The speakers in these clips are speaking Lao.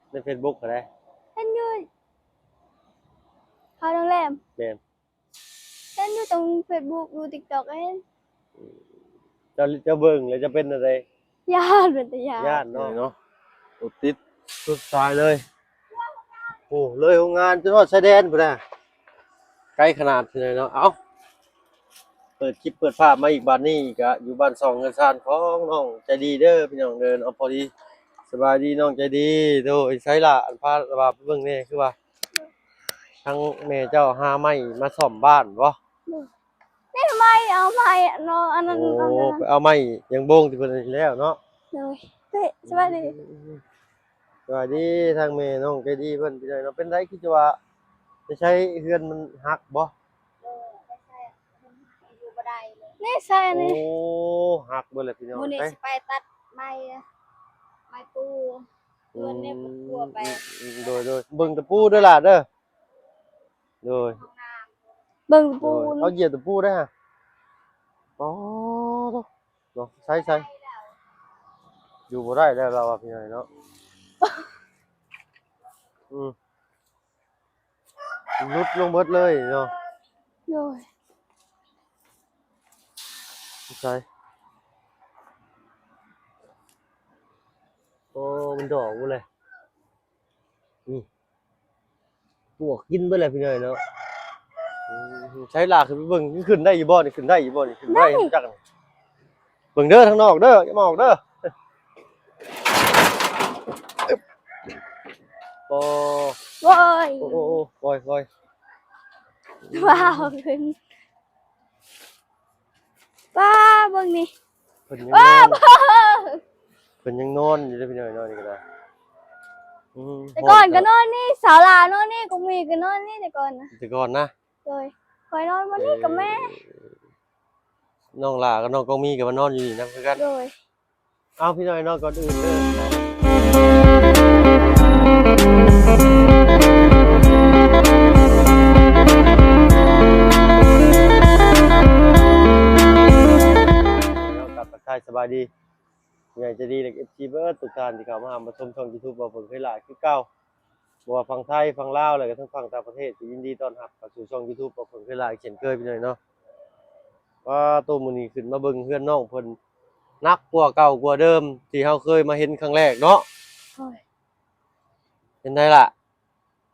ໃນເຟສບຸກຫັ້ນໃດ. ເຫັນຢູ່ ເຂົາໂຮງແຮມ. ແມ່ນ. ເຫັນຢູ່ຕາງເຟສບຸກ ຢູ່ຕິກຕັອກເຫັນ. ເຈົ້າ ເຈົ້າເບິ່ງແລ້ວຈະເປັນແນວໃດ? ຢ້ານ ເປັນຕາຢ້ານ. ຢ້ານເນາະ. ເນາະ ລົດຕິດສຸດສາຍເລີຍ. ໂອ້ ເລີຍໂຮງງານຈົນຮອດຊາຍແດນພຸ້ນນະ. ໄກຂະໜາດເລີຍເນາະ. ເອົ້າ ເປີດຄລິບເປີດພາບມາອີກ ບາດນີ້ກະຢູ່ບ້ານຊ່ອງເຮືອນຊານຂອງນ້ອງໃຈດີເດີພີ່ນ້ອງເດີ. ເອົາ ພໍດີ ສະບາຍດີນ້ອງໃຈດີ. ໂດຍ ໃສລະ ອັນພາລາວາໄປເບິ່ງແດ່ ຄືວ່າ ທາງແມ່ເຈົ້າຫາໄມ້ມາສ້ອມບ້ານບໍ່? ນີ້ໄມ້ ເອົາໄມ້ເນາະ ອັນນັ້ນ. ໂອ້ ເອົາໄມ້ ໄປເອົາໄມ້ຢາງໂບງທີ່ເພິ່ນແລ້ວເນາະ. ໂດຍ ເປະ ສະບາຍດີ. ອືມ ສະບາຍດີ ທາງແມ່ນ້ອງໃຈດີເພິ່ນ ພີ່ນ້ອງເນາະ. ເປັນໃດ ຄືຈະວ່າໄປໃຊ້ ເຮືອນມັນຫັກບໍ່? ເອີ ໄປໃຊ້ ຢູ່ບໍ່ໄດ້ເລີຍ ນີ້ໃຊ້ອັນນີ້. ໂອ້ ຫັກເບິດແລ້ວ ພີ່ນ້ອງ. ມື້ນີ້ຊິໄປຕັດໄມ້ ໄມ້ປູ ເຮືອນນີ້ປູໄປ. ອືມ ໂດຍ ໂດຍ ເບິ່ງຕະປູເດີຫຼ້າເດີ. ໂດຍ ເບິ່ງຕະປູ. ໂດຍ ເອົາຢຽບຕະປູໄດ້ຫະ. ອໍ ໂທ້ ເນາະ ໃຊ້ ໃຊ້ ຢູ່ບໍ່ໄດ້ແລ້ວລາວວ່າ ພີ່ນ້ອງເນາະ. ອືມ ຫຼຸດລົງເບິດເລີຍເນາະ. ໂດຍ ໃຊ້ ໂອ້ ມັນດອກພຸ້ນແຫຼະ. ນີ້ ປວກກິນເບິດແລ້ວ ພີ່ນ້ອງເນາະ. ອືມ ໃຊ້ລາກຂຶ້ນໄປເບິ່ງ ຂຶ້ນໄດ້ຢູ່ບໍ່ນີ້? ຂຶ້ນໄດ້ຢູ່ບໍ່ນີ້? ຂຶ້ນບໍ່ໄດ້ ໄດ້ ຈັກ. ເບິ່ງເດີ ທາງນອກເດີ ຢ່າມາອອກເດີ. ໂອ້ ໂອ້ຍ ໂອ້ ໂອ້ ໂອ້ ປ່ອຍ ປ່ອຍ. ວ້າວ ຂຶ້ນ ປ້າ ເບິ່ງນີ້ ເພິ່ນຍັງ ວ້າວ ນອນ ເພິ່ນຍັງນອນຢູ່ເດີ ພີ່ນ້ອງເນາະ ນີ້ກໍໄດ້. ອືມ ແຕ່ກ່ອນກໍນອນນີ້ ສາວຫຼ້ານອນນີ້ ກົງມີກໍນອນນີ້ ແຕ່ກ່ອນນະ ແຕ່ກ່ອນນະ. ໂດຍ ຂ້ອຍນອນບ່ອນນີ້ກັບແມ່ ເອີ ນ້ອງຫຼ້າກັບນ້ອງກົງມີກໍມານອນຢູ່ນີ້ນຳຄືກັນ. ໂດຍ ເອົາ ພີ່ນ້ອງເນາະ ກ່ອນອື່ນເດີ ກັບທັກທາຍສະບາຍດີ ຜູ້ໃຫຍ່ໃຈດີ ແລະ ເອັຟຊີ ເບິດທຸກທ່ານທີ່ເຂົ້າມາຫາມາຊົມຊ່ອງຢູທູບ ເວົ້າເຖິງເຄີຍຫຼ້າຄືເກົ່າ. ບໍ່ວ່າຝັ່ງໄທ ຝັ່ງລາວ ແລະກະທັງຝັ່ງຕ່າງປະເທດ ກໍຍິນດີຕ້ອນຮັບເຂົ້າສູ່ຊ່ອງຢູທູບຂອງເພິ່ນເຄີຍຫຼ້າອີກເຊັ່ນເຄີຍ ພີ່ນ້ອງເນາະ. ວ້າ ໂຕ ມື້ນີ້ຂຶ້ນມາເບິ່ງເຮືອນນ້ອງເພິ່ນໜັກກວ່າເກົ່າກວ່າເດີມ ທີ່ເຮົາເຄີຍມາເຫັນຄັ້ງແລກເນາະ. ໂອ້ຍ ເປັນໃດລະ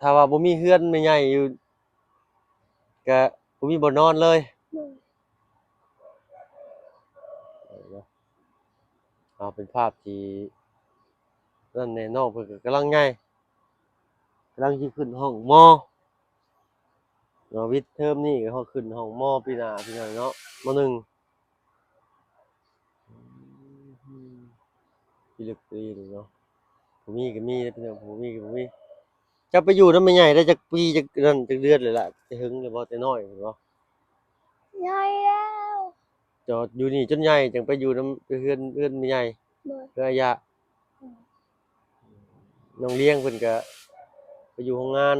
ຖ້າວ່າບໍ່ມີເຮືອນແມ່ໃຫຍ່ຢູ່ ກະບໍ່ມີບ່ອນນອນເລີຍ. ໂດຍ ເອົາ ເປັນພາບທີ່ນັ້ນແນ່ ນ້ອງເພິ່ນກໍກຳລັງໃຫຍ່ ກຳລັງຊິຂຶ້ນຫ້ອງ ມ. ເນາະ ວິດເທີມນີ້ກໍຮອດຂຶ້ນຫ້ອງ ມ. ປີໜ້າ ພີ່ນ້ອງເນາະ ມ. ໜຶ່ງ ອືມ ພິລຶກອີ່ຫຼີເນາະ. ຜູ້ມີກໍມີເດ້ ພີ່ນ້ອງ ຜູ້ບໍ່ມີກໍບໍ່ມີ. ເຈົ້າໄປຢູ່ນຳແມ່ໃຫຍ່ໄດ້ຈັກປີ ຈັກນັ້ນ ຈັກເດືອນແລ້ວລະ? ແຕ່ເຖິງແລ້ວບໍ່? ແຕ່ນ້ອຍພຸ້ນບໍ່? ໃຫຍ່ແລ້ວ ເຈົ້າຢູ່ນີ້ຈົນໃຫຍ່ ຈັ່ງໄປຢູ່ນຳ ໄປເຮືອນ ເຮືອນແມ່ໃຫຍ່. ໂດຍ ເຮືອນອາຍະ. ອືມ ນ້ອງລ້ຽງເພິ່ນກະໄປຢູ່ໂຮງງານ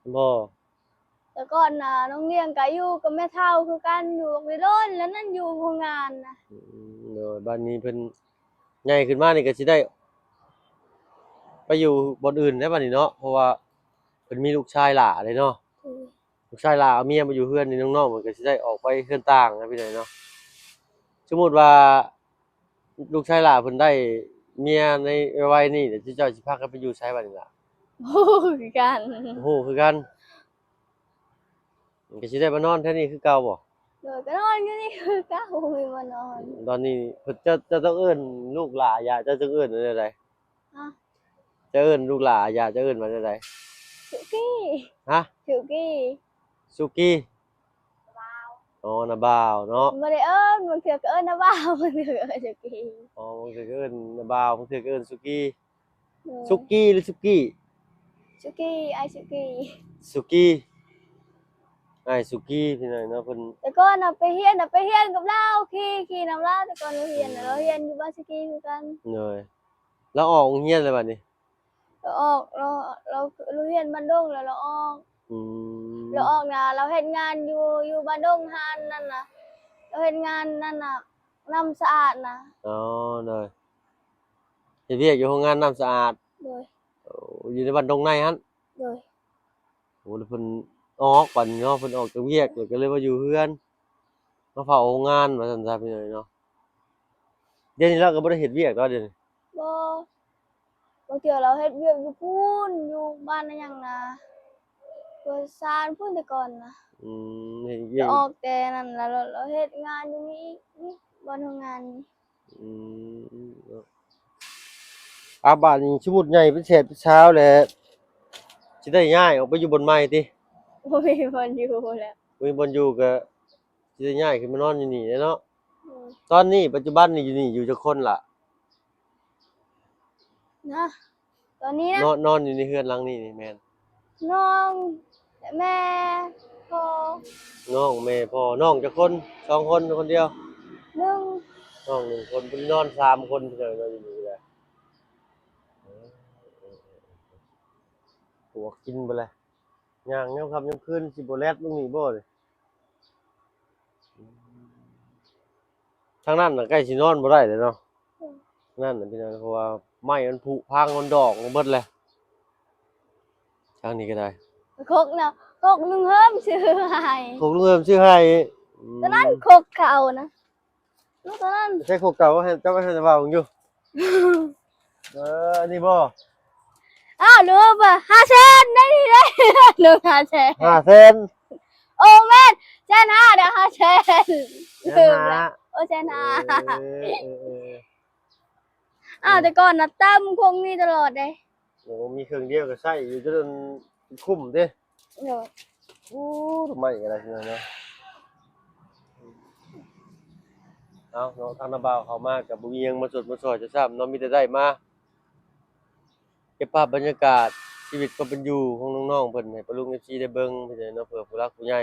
ນຳພໍ່. ແຕ່ກ່ອນນະ ນ້ອງລ້ຽງກະຢູ່ກັບແມ່ເຖົ້າຄືກັນ ຢູ່ບັກໂດນ ແລ້ວນັ້ນຢູ່ໂຮງງານນະ. ອືມ ໂດຍ ບາດນີ້ເພິ່ນໃຫຍ່ຂຶ້ນມານີ້ກະຊິໄດ້ໄປຢູ່ບ່ອນອື່ນແລ້ວບາດນີ້ເນາະ ເພາະວ່າເພິ່ນມີລູກຊາຍຫຼ້າເດ້ເນາະ. ໂດຍ ລູກຊາຍຫຼ້າເອົາເມຍມາຢູ່ເຮືອນນີ້ ນ້ອງໆ ເພິ່ນກໍຊິໄດ້ອອກໄປເຮືອນຕ່າງນະ ພີ່ນ້ອງເນາະ. ສົມມຸດວ່າລູກຊາຍຫຼ້າເພິ່ນໄດ້ເມຍໃນໄວໆນີ້ ແລ້ວເຈົ້າຊິພາກັນໄປຢູ່ໃສບາດນີ້ລະ? ບໍ່ຮູ້ຄືກັນ ບໍ່ຮູ້ຄືກັນ. ມັນກໍຊິໄດ້ມານອນແຖວນີ້ຄືເກົ່າບໍ່? ໂດຍ ກໍນອນຢູ່ນີ້ຄືເກົ່າ ບໍ່ມີບ່ອນນອນ. ຕອນນີ້ເພິ່ນ ເຈົ້າ ເຈົ້າຕ້ອງເອີ້ນລູກຫຼ້າ ຢ່າ ເຈົ້າຕ້ອງເອີ້ນແນວໃດ? ຮະ? ເຈົ້າເອີ້ນລູກຫຼ້າ ຢ່າ ເຈົ້າເອີ້ນວ່າແນວໃດ? ສຸກີ. ຮະ? ສຸກີ. ສຸກີ. ອໍ ນ້າບ່າວເນາະ. ບໍ່ໄດ້ເອີ້ນ ບາງເທື່ອກໍເອີ້ນນ້າບ່າວ ບາງເທື່ອກໍເອີ້ນສຸກີ. ອໍ ບາງເທື່ອກໍເອີ້ນນ້າບ່າວ ບາງເທື່ອກໍເອີ້ນສຸກີ. ໂດຍ ສຸກີຫຼືສຸກີ? ສຸກີ ອ້າຍສຸກີ. ສຸກີ ອ້າຍສຸກີ ພີ່ນ້ອງເນາະ. ເພິ່ນ ແຕ່ກ່ອນນະໄປຮຽນນະ ໄປຮຽນກັບລາວ ຂີ່ ຂີ່ນຳລາວ ແຕ່ກ່ອນລາວຮຽນນະ ລາວຮຽນຢູ່ບ້ານສຸກີຄືກັນ. ໂດຍ ລາວອອກໂຮງຮຽນແລ້ວບາດນີ້? ລາວອອກ ລາວ ລາວ ລາວຮຽນບ້ານດົງແລ້ວລາວອອກ. ອືມ ລາວອອກນະ ລາວເຮັດງານຢູ່ ຢູ່ບ້ານດົງ ຮ້ານນັ້ນນະ ລາວເຮັດງານນັ້ນນະ ນ້ຳສະອາດນະ. ອໍ ໂດຍ ເຮັດວຽກຢູ່ໂຮງງານນ້ຳສະອາດ. ໂດຍ. ໂອ້ ຢູ່ໃນບ້ານດົງໃນຫັ້ນ. ໂດຍ. ໂອ້ ແລ້ວເພິ່ນອອກບັດນີ້ເນາະ, ເພິ່ນອອກຈາກວຽກ ແລ້ວກໍເລີຍມາຢູ່ເຮືອນ ມາເຝົ້າໂຮງງານວ່າຊັ້ນຊະ ພີ່ນ້ອງເນາະ. ດຽວນີ້ລາວກໍບໍ່ໄດ້ເຮັດວຽກແລ້ວ ດຽວນີ້. ບໍ່. ບາງເທື່ອລາວເຮັດວຽກຢູ່ພຸ້ນ ຢູ່ບ້ານອີຫຍັງນະ ເພື່ອຊານພຸ້ນແຕ່ກ່ອນນະ. ອືມ ເຮັດວຽກ ອອກແຕ່ນັ້ນລະ ລາວເຮັດງານຢູ່ນີ້ອີກ ນີ້ ບ່ອນໂຮງງານນີ້. ອືມ ເນາະ. ອາ ບາດນີ້ສົມມຸດໃຫຍ່ເປັນແສນເປັນຊາວແລ້ວ ຊິໄດ້ຍ້າຍອອກໄປຢູ່ບ່ອນໃໝ່ຕິ? ບໍ່ມີບ່ອນຢູ່ແລ້ວ. ບໍ່ມີບ່ອນຢູ່ກໍຊິໄດ້ຍ້າຍຂຶ້ນມານອນຢູ່ນີ້ແຫຼະເນາະ. ອືມ. ຕອນນີ້ປັດຈຸບັນນີ້ຢູ່ນີ້ຢູ່ຈັກຄົນລະ? ນະ ຕອນນີ້ນະ ນອນ ນອນຢູ່ໃນເຮືອນຫຼັງນີ້ນີ້ ແມ່ນ ນ້ອງ ແມ່ ພໍ່ ນ້ອງ ແມ່ ພໍ່. ນ້ອງຈັກຄົນ? ສອງຄົນ ຄົນດຽວ? ໜຶ່ງ ນ້ອງໜຶ່ງຄົນ ເພິ່ນນອນສາມຄົນ ເພິ່ນນອນຢູ່ນີ້ແຫຼະ. ປວກກິນເບິດແຫຼະ. ຍ່າງຍາມຄ່ຳຍາມຄືນ ຊິບໍ່ແລັດລົງນີ້ບໍ່ນີ້? ທາງນັ້ນນະໃກ້ຊິນອນບໍ່ໄດ້ແລ້ວເນາະ. ອືມ. ນັ້ນນະພີ່ນ້ອງ ເພາະວ່າໄມ້ມັນຜຸພັງ ມັນດອກເບິດແລ້ວ. ທາງນີ້ກໍໄດ້ ຄົກນະ ຄົກລຸງເຮີມຊື້ໃຫ້ ຄົກລຸງເຮີມຊື້ໃຫ້. ອືມ. ຕອນນັ້ນຄົກເກົ່ານະ ໃຊ້ຄົກເກົ່າ ໃຫ້ເຈົ້າ ໃຫ້ເວົ້າຢູ່. ເອີ ອັນນີ້ບໍ່? ອ້າວ ຫຼືວ່າຫ້າແສນ ໄດ້ນີ້ເດ້ ໜຶ່ງຫ້າແສນ ຫ້າແສນ. ໂອ້ ແມ່ນ ແສນຫ້າເດ້ ຫ້າແສນ ແສນຫ້າ. ໂອ້ ແສນຫ້າ. ເອີ ເອີ ເອີ ເອີ. ອ້າວ ແຕ່ກ່ອນນະ ຕຳຄົງນີ້ຕະຫຼອດເດ້. ໂອ້ ມີເຄື່ອງດຽວກໍໃຊ້ຢູ່ຈົນເປັນຄຸ້ມເດ້. ໂດຍ. ໂອ້ ດອກໄມ້ກໍໄດ້ເນາະ. ເອົາເນາະ ທາງນ້າບ່າວເຂົ້າມາກໍບໍ່ມີຫຍັງມາຊົດມາຊ່ອຍເຈົ້າຊ້ຳເນາະ ມີແຕ່ໄດ້ມາເກັບພາບບັນຍາກາດຊີວິດຄວາມເປັນຢູ່ຂອງນ້ອງໆເພິ່ນ ໃຫ້ປ້າລຸງ ເອັຟຊີ ໄດ້ເບິ່ງເນາະ ເພື່ອຜູ້ຫຼັກຜູ້ໃຫຍ່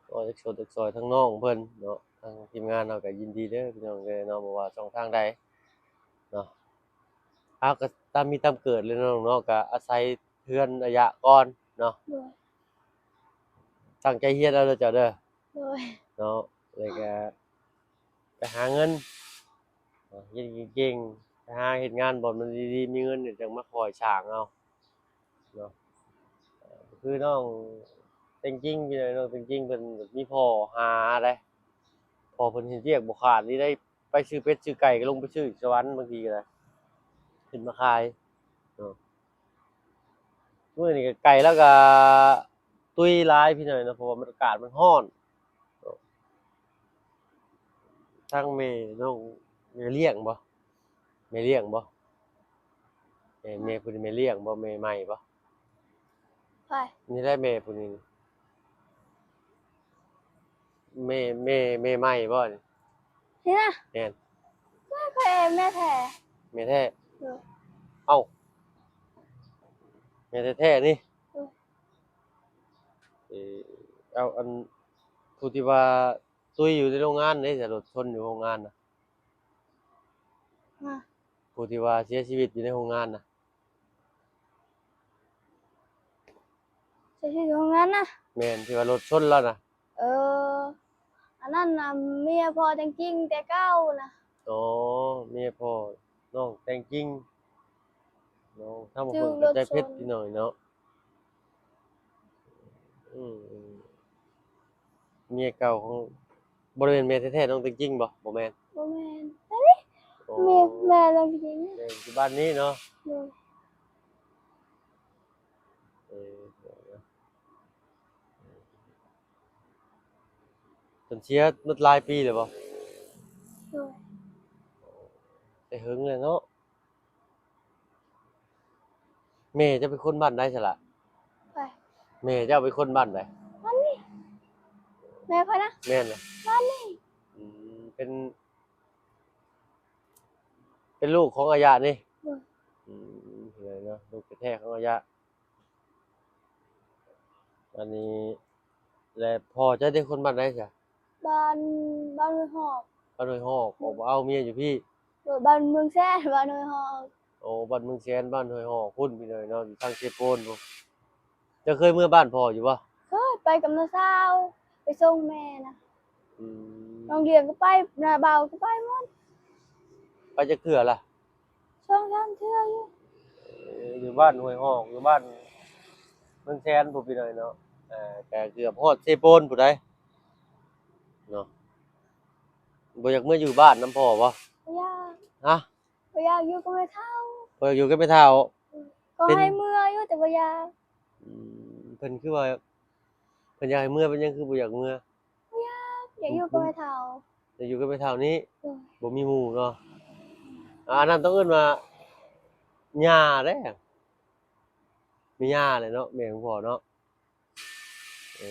ກໍຢາກຊ່ອຍ ຢາກຊ່ອຍທາງນ້ອງເພິ່ນເນາະ. ທາງທີມງານເຮົາກໍຍິນດີເດີພີ່ນ້ອງເອີຍເນາະ ບໍ່ວ່າຊ່ອງທາງໃດເນາະ. ເຮົາກໍຕາມມີຕາມເກີດເລີຍເນາະ ເນາະ ກໍອາໄສເຮືອນອາຍະກ່ອນເນາະ. ໂດຍ. ຕັ້ງໃຈຮຽນເອົາເດີເຈົ້າເດີ. ໂດຍ. ເນາະ ແລ້ວກໍໄປຫາເງິນ ຮຽນເກັ່ງໆ ໄປຫາເຮັດງານບ່ອນມັນດີໆ ມີເງິນຈັ່ງມາຄ່ອຍສ້າງເອົາເນາະ. ຄືນ້ອງແຕງຈິງ ພີ່ນ້ອງ ນ້ອງແຕງຈິງເພິ່ນມີພໍ່ຫາໄດ໋ ພໍ່ເພິ່ນເຮັດວຽກບໍ່ຂາດນີ້ໄດ໋ ໄປຊື້ເປັດຊື້ໄກ່ກໍລົງໄປຊື້ສະຫວັນ ບາງທີກໍໄດ້ ເຮັດມາຂາຍເນາະ. ມື້ນີ້ກໍໄກ່ລາວກໍຕຸ້ຍຫຼາຍພີ່ນ້ອງເນາະ ເພາະວ່າມັນ ອາກາດມັນຮ້ອນເນາະ. ທາງແມ່ນ້ອງ ແມ່ລ້ຽງບໍ່? ແມ່ລ້ຽງບໍ່? ແມ່ ແມ່ຜູ້ນີ້ແມ່ລ້ຽງບໍ່? ແມ່ໃໝ່ບໍ່? ໃຜ? ນີ້ແຫຼະແມ່ຜູ້ນີ້ ແມ່ ແມ່ ແມ່ໃໝ່ບໍ່ນີ້? ນີ້ນະ? ແມ່ນ. ແມ່ໃຜ? ແມ່ແທ້. ແມ່ແທ້? ໂດຍ. ເອົ້າ ແມ່ແທ້ໆນີ້? ໂດຍ. ເອີ ເອົາ ອັນ ຜູ້ທີ່ວ່າຕຸ້ຍຢູ່ໃນໂຮງງານເດ້ ລົດຊົນຢູ່ໂຮງງານນະ? ຮະ? ຜູ້ທີ່ວ່າເສຍຊີວິດຢູ່ໃນໂຮງງານນະ? ເສຍຊີວິດຢູ່ໂຮງງານນະ? ແມ່ນ ທີ່ວ່າລົດຊົນລາວນະ. ເອີ ອັນນັ້ນນະ ເມຍພໍ່ແຕງຈິງແຕ່ເກົ່ານະ. ອໍ ເມຍພໍ່ນ້ອງແຕງຈິງເນາະ. ທາງບາງຄົນກໍໃຈເພັດ ພີ່ນ້ອງເນາະ. ອືມ ເມຍເກົ່າຂອງ ບໍ່ໄດ້ແມ່ນແມ່ແທ້ໆນ້ອງແຕງຈິງບໍ່? ບໍ່ແມ່ນ. ບໍ່ແມ່ນ. ອັນນີ້ ອໍ ແມ່ ແມ່ແຕງຈິງ ແມ່ນຢູ່ບ້ານນີ້ເນາະ. ໂດຍ. ເອີ ເພິ່ນເສຍໝົດຫຼາຍປີແລ້ວບໍ່? ໂດຍ. ແຕ່ເຫິງແລ້ວເນາະ. ແມ່ເຈົ້າເປັນຄົນບ້ານໃດຊະລະ? ໃຜ? ແມ່ເຈົ້າເປັນຄົນບ້ານໃດ? ບ້ານນີ້ ແມ່ຂ້ອຍນະ. ແມ່ນລະ. ບ້ານນີ້. ອືມ ເປັນ ເປັນລູກຂອງອາຍະນີ້? ໂດຍ. ອືມ ເຫັນແລ້ວເນາະ ລູກແທ້ໆຂອງອາຍະ. ອັນນີ້ ແລະພໍ່ເຈົ້າເປັນຄົນບ້ານໃດຊະ? ບ້ານ ບ້ານຫ້ວຍຫອກ. ບ້ານຫ້ວຍຫອກ. ໂດຍ. ອອກມາເອົາເມຍຢູ່ພີ້? ໂດຍ. ບ້ານເມືອງແຊນ ບ້ານຫ້ວຍຫອກ. ໂອ້ ບ້ານເມືອງແຊນ ບ້ານຫ້ວຍຫອກພຸ້ນ ພີ່ນ້ອງເນາະ ຢູ່ທາງເຊໂປນພຸ້ນ. ເຈົ້າເຄີຍເມືອບ້ານພໍ່ຢູ່ບໍ່? ເຄີຍ ໄປກັບນ້າສາວ ໄປສົ່ງແມ່ນະ. ອືມ ນ້ອງລ້ຽງກໍໄປ ນ້າບ່າວກໍໄປໝົດ. ໄປຈັກເທື່ອລະ? ສອງສາມເທື່ອຢູ່. ເອີ ຢູ່ບ້ານຫ້ວຍຮອກ ຢູ່ບ້ານເມືອງແຊນພຸ້ນ ພີ່ນ້ອງເນາະ. ເອີ ກະເກືອບຮອດເຊໂປນພຸ້ນໃດ໋ເນາະ. ບໍ່ຢາກເມືອຢູ່ບ້ານນຳພໍ່ບໍ່? ບໍ່ຢາກ. ຮະ? ບໍ່ຢາກຢູ່ກັບແມ່ເຖົ້າ. ບໍ່ຢາກຢູ່ກັບແມ່ເຖົ້າ. ເອີ ກໍໃຫ້ເມືອຢູ່ ແຕ່ບໍ່ຢາກ. ອືມ ເພິ່ນຄືວ່າ ເພິ່ນຢາກໃຫ້ເມືອ ເປັນຫຍັງຄືບໍ່ຢາກເມືອ? ບໍ່ຢາກ ຢາກຢູ່ກັບແມ່ເຖົ້າ. ຢາກຢູ່ກັບແມ່ເຖົ້ານີ້. ໂດຍ. ບໍ່ມີໝູ່ເນາະ. ອາ ອັນນັ້ນຕ້ອງເອີ້ນວ່າຍ່າເດ້ ແມ່ຍ່າແຫຼະເນາະ ແມ່ຂອງພໍ່ເນາະ. ເອີ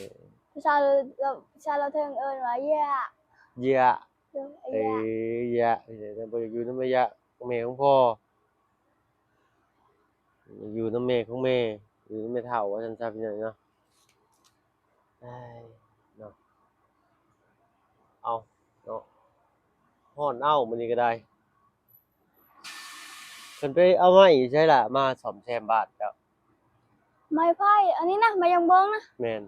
ພາສາລາວ ພາສາລາວເທິງເອີ້ນວ່າເຢຍ. ເຢຍ. ໂດຍ ເຢຍ. ເຢຍ ບໍ່ຢາກຢູ່ນຳແມ່ເຢຍ ແມ່ຂອງພໍ່ ຢູ່ນຳແມ່ຂອງແມ່ ຢູ່ນຳແມ່ເຖົ້າ ວ່າຊັ້ນຊະ ພີ່ນ້ອງເນາະ. ເອີຍ ເນາະ ເອົາເນາະ ຮ້ອນເອົ້າມື້ນີ້ກໍໄດ້. ເພິ່ນໄປເອົາໄມ້ໃສລະ ມາສ້ອມແຊມບ້ານເຈົ້າ? ໄມ້ໄຜ່ ອັນນີ້ນະ ໄມ້ຢາງບົງນະ. ແມ່ນ.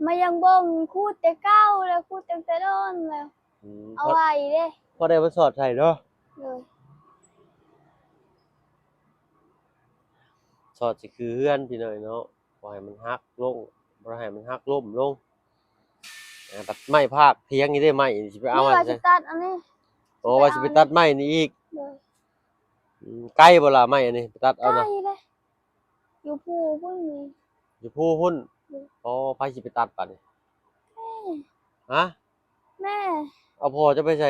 ໄມ້ຢາງບົງ ຂູດແຕ່ເກົ່າແລ້ວ ຂູດຕັ້ງແຕ່ດົນແລ້ວ. ອືມ ເອົາໄວ້ເດ້. ພໍໄດ້ມາສອດໃສ່ເນາະ. ໂດຍ. ສອດໃສ່ຄືເຮືອນ ພີ່ນ້ອງເນາະ. ບໍ່ໃຫ້ມັນຫັກລົງ ບໍ່ໃຫ້ມັນຫັກລົ້ມລົງ. ອ່າ ຕັດໄມ້ພາກຖຽງນີ້ເດ້ ໄມ້ນີ້ຊິໄປເອົາ ວ່າຊິຕັດອັນນີ້. ອໍ ວ່າຊິໄປຕັດໄມ້ນີ້ອີກ. ໂດຍ. ອືມ ໄກບໍ່ລະໄມ້ອັນນີ້ ໄປຕັດເອົານະ? ໄກເດ້ ຢູ່ພູພຸ້ນນີ້. ຢູ່ພູພຸ້ນ. ໂດຍ. ອໍ ໃຜຊິໄປຕັດບາດນີ້? ແມ່. ຮະ? ແມ່. ເອົາພໍ່ເຈົ້າໄປໃສ?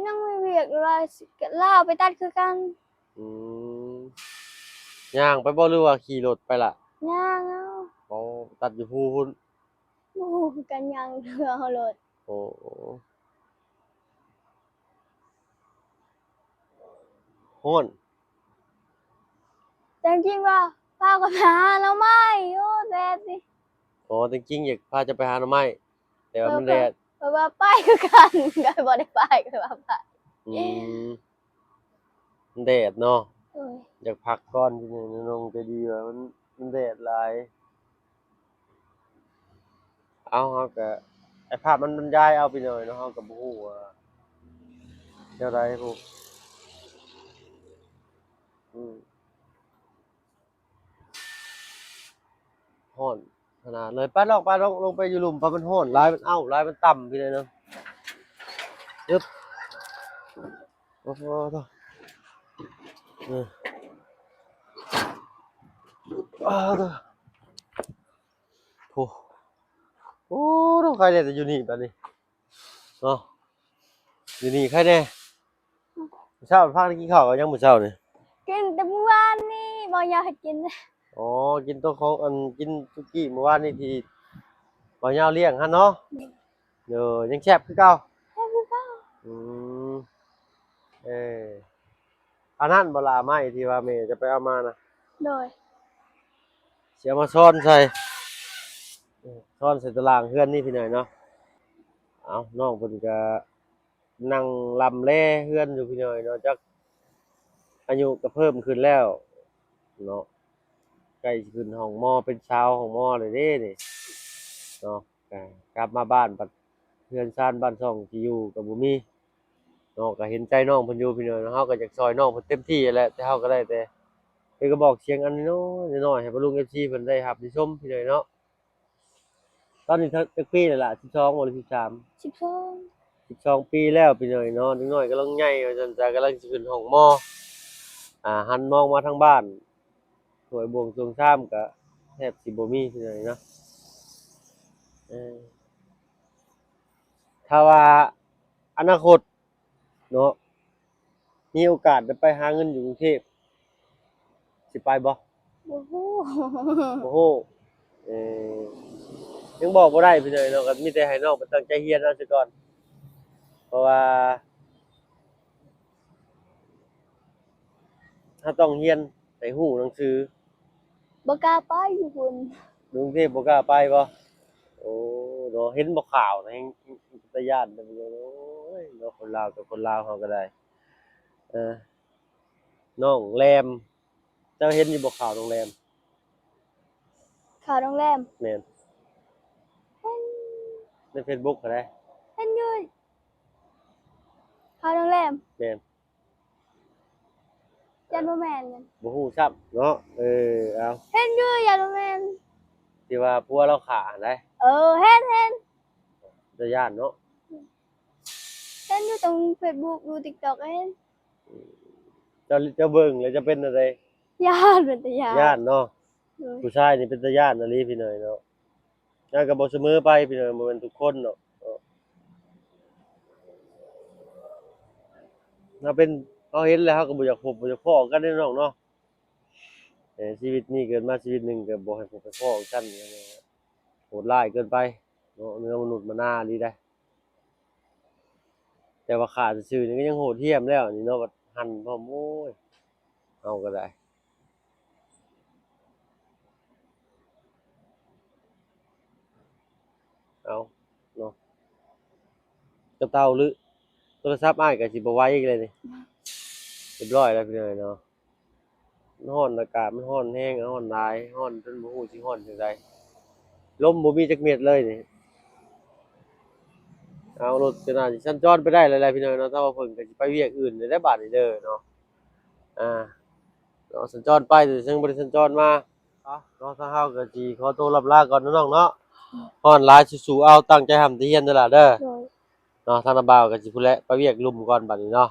ຍັງມີວຽກ ຫຼືວ່າຊິລາວໄປຕັດຄືກັນ. ອືມ ຍ່າງໄປບໍ່ ຫຼືວ່າຂີ່ລົດໄປລະ? ຍ່າງເອົາ. ອໍ ຕັດຢູ່ພູພຸ້ນ. ບໍ່ຮູ້ຄືກັນ ຍ່າງ ຫຼືວ່າເອົາລົດ. ໂອ້ ຮ້ອນ. ແຕ່ຈິງວ່າພາຂ້ອຍໄປຫາໜໍ່ໄມ້. ໂອ້ ແດດນີ້. ອໍ ແຕ່ຈິງຢາກພາເຈົ້າໄປຫາໜໍ່ໄມ້ ແຕ່ວ່າມັນແດດ. ຂ້ອຍວ່າໄປຄືກັນ ກໍບໍ່ໄດ້ໄປ ຂ້ອຍວ່າໄປ. ອືມ ມັນແດດເນາະ. ໂດຍ. ຢາກພັກກ່ອນ ພີ່ນ້ອງ ໃຈດີວ່າມັນ ມັນແດດຫຼາຍ. ເອົາ ເຮົາກະ ໄອ້ພາບມັນບັນຍາຍເອົາ ພີ່ນ້ອງເນາະ ເຮົາກະບໍ່ຮູ້ວ່າແນວໃດພຸ້ນ. ອືມ ຮ້ອນຂະໜາດເລີຍ. ໄປນ້ອງ ໄປນ້ອງ ລົງໄປຢູ່ລຸ່ມ ໄປ ມັນຮ້ອນຫຼາຍ ມັນເອົ້າຫຼາຍ ມັນຕ່ຳ ພີ່ນ້ອງເນາະ. ເອີບ ໂອ້ໂຫ ເອີ ເອີ ໂອ້ ໂອ້ ໃຄແດ່ ແຕ່ຢູ່ນີ້ບາດນີ້ເນາະ ຢູ່ນີ້ໃຄແດ່. ເຊົ້າພາກັນກິນເຂົ້າກັນຫຍັງມື້ເຊົ້ານີ້? ກິນແຕ່ມື້ວານນີ້ ບໍ່ຢາກໃຫ້ກິນ. ອໍ ກິນໂຕຂອງ ອັນ ກິນສຸກີ້ມື້ວານນີ້ທີ່ບໍ່ຍາວລ້ຽງຫັ້ນເນາະ. ໂດຍ ຍັງແຊບຄືເກົ່າ? ແຊບຄືເກົ່າ. ອືມ ເອີ ອັນນັ້ນບໍ່ລະ ໄມ້ທີ່ວ່າແມ່ຈະໄປເອົາມານະ? ໂດຍ. ຊິເອົາມາຊ້ອນໃສ່ ຊ້ອນໃສ່ຕາລ່າງເຮືອນນີ້ ພີ່ນ້ອງເນາະ. ເອົາ ນ້ອງເພິ່ນກະ ນັ່ງລຳແລເຮືອນຢູ່ພີ່ນ້ອງເນາະ ຈັກອາຍຸກໍເພີ່ມຂຶ້ນແລ້ວເນາະ ໃກ້ຊິຂຶ້ນຫ້ອງໝໍ ເປັນສາວຫ້ອງໝໍແລ້ວເດ້ນີ້ເນາະ. ກໍກັບມາບ້ານບັດເຮືອນຊານບ້ານຊ່ອງທີ່ຢູ່ກໍບໍ່ມີເນາະ. ກໍເຫັນໃຈນ້ອງເພິ່ນຢູ່ພີ່ນ້ອງເນາະ ເຮົາກໍຢາກຊ່ອຍນ້ອງເພິ່ນເຕັມທີ່ແຫຼະ ແຕ່ເຮົາກໍໄດ້ແຕ່ເປັນກະບອກສຽງອັນນ້ອຍໆ ໃຫ້ພໍ່ລຸງ ເອັຟຊີ ເພິ່ນໄດ້ຮັບໄດ້ຊົມພີ່ນ້ອງເນາະ. ຕອນນີ້ເທົ່າ ຈັກປີແລ້ວລະ? ສິບສອງບໍ່ ຫຼື ສິບສາມ? ສິບສອງ. ສິບສອງປີແລ້ວພີ່ນ້ອງເນາະ ເດັກນ້ອຍກຳລັງໃຫຍ່ວ່າຊັ້ນຊະ ກຳລັງຊິຂຶ້ນຫ້ອງມໍ ອ່າ ຫັນມອງມາທາງບ້ານ ຖ້ວຍບ່ວງຊ່ວງຊາມກະແທບຊິບໍ່ມີພີ່ນ້ອງເນາະ. ເອີ ຖ້າວ່າອະນາຄົດ ເນາະ ມີໂອກາດໄດ້ໄປຫາເງິນຢູ່ກຸງເທບ ຊິໄປບໍ່? ບໍ່ຮູ້ ບໍ່ຮູ້. ເອີ ຍັງບອກບໍ່ໄດ້ພີ່ນ້ອງເນາະ ກໍມີແຕ່ໃຫ້ນ້ອງເພິ່ນຕັ້ງໃຈຮຽນເອົາຊະກ່ອນ ເພາະວ່າເຮົາຕ້ອງຮຽນໃຫ້ຮູ້ໜັງສື. ບໍ່ກ້າໄປຢູ່ພຸ້ນ. ຢູ່ກຸງເທບບໍ່ກ້າໄປບໍ່? ໂອ້ ເນາະ ເຫັນບໍ່ຂ່າວນະ ແຮ່ງ ແຮ່ງເປັນຕາຢ້ານເດ້ ໂອ້ຍ ເນາະ ຄົນລາວກັບຄົນລາວເຮົາກໍໄດ້. ເອີ ນ້ອງແລມ ເຈົ້າເຫັນຢູ່ບໍ່ຂ່າວນ້ອງແລມ? ຂ່າວນ້ອງແລມ? ແມ່ນ. ເຫັນ ໃນເຟສບຸກຫັ້ນໃດ. ເຫັນຢູ່ ຂ່າວນ້ອງແລມ? ແມ່ນ. ຢ້ານບໍ່ແມ່ນ. ບໍ່ຮູ້ຊ້ຳເນາະ. ເອີ ເອົາ ເຫັນຢູ່ ຢ້ານບໍ່ແມ່ນ ທີ່ວ່າ ຜົວລາວຂ້າຫັ້ນໃດ. ເອີ ເຫັນ ເຫັນ ຕາຢ້ານເນາະ. ເຫັນຢູ່ຕາງເຟສບຸກ ຢູ່ຕິກຕັອກ ເຫັນ. ເຈົ້າ ເຈົ້າເບິ່ງແລ້ວເຈົ້າເປັນແນວໃດ? ຢ້ານ ເປັນຕາຢ້ານ ຢ້ານເນາະ. ຜູ້ຊາຍນີ້ເປັນຕາຢ້ານອີ່ຫຼີພີ່ນ້ອງເນາະ. ແຕ່ກໍບໍ່ສະເໝີໄປພີ່ນ້ອງ ບໍ່ແມ່ນທຸກຄົນເນາະ. ເຮົາເປັນ ເຮົາເຫັນແລ້ວ ເຮົາກໍບໍ່ຢາກພົບບໍ່ຢາກພໍ້ກັນເດ້ນ້ອງເນາະ. ເອີ ຊີວິດນີ້ເກີດມາຊີວິດໜຶ່ງ ກໍບໍ່ໃຫ້ພົບໃຫ້ພໍ້ກັນ. ໂຫດຮ້າຍເກີນໄປເນາະ ເນື້ອມະນຸດມະນາອີ່ຫຼີໃດ. ແຕ່ວ່າຂ້າຊື່ໆ ນີ້ກໍຍັງໂຫດຫ້ຽມແລ້ວນີ້ເນາະ ບັດຫັ່ນພ້ອມ ໂອ້ຍ ເຮົາກໍໄດ້. ເອົາເນາະ ກະເຕົາ ຫຼື ໂທລະສັບອ້າຍກໍຊິບໍ່ໄຫວອີກແລ້ວນີ້. ຮຽບຮ້ອຍແລ້ວພີ່ນ້ອງເນາະ. ມັນຮ້ອນ ອາກາດມັນຮ້ອນແຮງ ຮ້ອນຫຼາຍ ຮ້ອນຈົນບໍ່ຮູ້ຊິຮ້ອນຈັ່ງໃດ. ລົມບໍ່ມີຈັກເມັດເລີຍນີ້. ເອົາ ລົດກໍໜ້າຊິສັນຈອນໄປໄດ້ແລ້ວແຫຼະພີ່ນ້ອງເນາະ. ທາງບ່າວເຜິ້ງກໍຊິໄປວຽກອື່ນແລ້ວບາດນີ້ເດີເນາະ. ອ່າ ເນາະ ສັນຈອນໄປ ແຕ່ຍັງບໍ່ໄດ້ສັນຈອນມາ. ເອົາເນາະ ທາງເຮົາກໍຊິຂໍໂຕລ່ຳລາກ່ອນເນາະນ້ອງເນາະ. ຮ້ອນຫຼາຍ ສູ້ໆ ເອົາ ຕັ້ງໃຈຮ່ຳແຕ່ຮຽນເດີຫຼ້າເດີ. ໂດຍ ເນາະ ທາງນ້າບ່າວກໍຊິພຸ້ນແຫຼະ ໄປວຽກລຸ່ມກ່ອນບາດນີ້ເນາະ.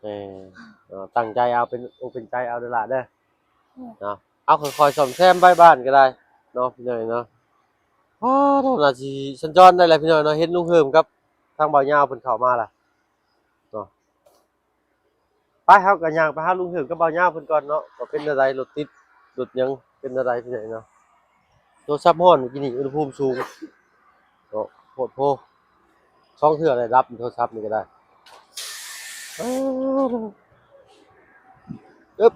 ເອີ ເນາະ ຕັ້ງໃຈເອົາ ເປັນອົກເປັນໃຈເອົາເດີຫຼ້າເດີ. ເນາະ ເອົາ ຄ່ອຍໆ ສ້ອມແຊມໄປບ້ານກໍໄດ້ເນາະ ພີ່ນ້ອງເນາະ. ອໍ ໜ້າຊິສັນຈອນໄດ້ແລ້ວພີ່ນ້ອງເນາະ. ເຫັນລຸງເຮີມກັບທາງບ່າວຍາວເພິ່ນເຂົ້າມາລະເນາະ. ໄປ ເຮົາກໍຍ່າງໄປຫາລຸງເຮີມກັບບ່າວຍາວເພິ່ນກ່ອນເນາະ ວ່າເປັນແນວໃດ ລົດຕິດລົດຫຍັງເປັນແນວໃດພີ່ນ້ອງເນາະ. ໂທລະສັບຮ້ອນມື້ກີ້ນີ້ ອຸນຫະພູມສູງເນາະ ໂພດໂພ. ສອງເທື່ອແລ້ວດັບໂທລະສັບນີ້ກໍໄດ້. ອຶບ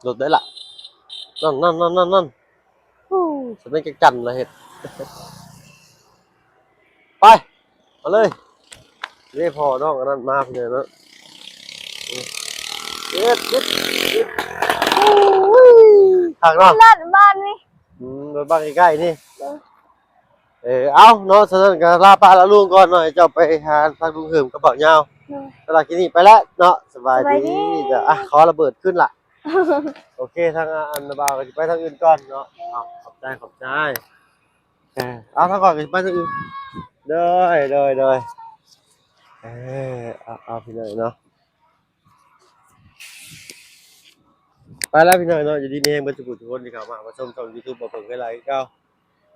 ລົດໄດ້ລະ ນັ້ນໆໆໆ. ໂອ້ ສະເປັນຈັກຈັ່ນລະເຮັດ. ໄປ ມາເລີຍ. ເດ້ ພໍ່ນ້ອງອັນນັ້ນມາພີ່ນ້ອງເນາະ. ເຮັດ ເຮັດ ເຮັດ. ໂອ້ຍ ຄັກເນາະ ລົດບ້ານນີ້. ອືມ ລົດບ້ານໃກ້ໆນີ້. ເອີ ເອີ ເອົາເນາະ ສະນັ້ນກໍລາປ້າລາລຸງກ່ອນເນາະ ໃຫ້ເຈົ້າໄປຫາທາງລຸງເຮີມກັບບ່າວຍາວ. ໂດຍ ສຳລັບຄລິບນີ້ໄປແລ້ວເນາະ. ສະບາຍດີ ສະບາຍດີ ເຈົ້າ. ອ່ະ ຂໍລະເບີດຄືນລະ. ໂອເຄ ທາງອັນບ່າວກໍຊິໄປທາງອື່ນກ່ອນເນາະ. ເອົາ ຂອບໃຈ ຂອບໃຈ. ເອີ ເອົາ ທາງຂ້ອຍກໍຊິໄປທາງອື່ນ. ໂດຍ ໂດຍ ໂດຍ. ເອີ ເອົາ ເອົາ ພີ່ນ້ອງເນາະ ໄປແລ້ວພີ່ນ້ອງເນາະ. ຢູ່ດີມີແຮງເບິດທຸກຜູ້ທຸກຄົນທີ່ເຂົ້າມາຮັບຊົມຊ່ອງຢູທູບບ່າວເຜິ້ງໄກຫຼາຍຄືເກົ່າ.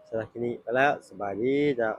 ສຳລັບຄລິບນີ້ໄປແລ້ວ ສະບາຍດີເຈົ້າ.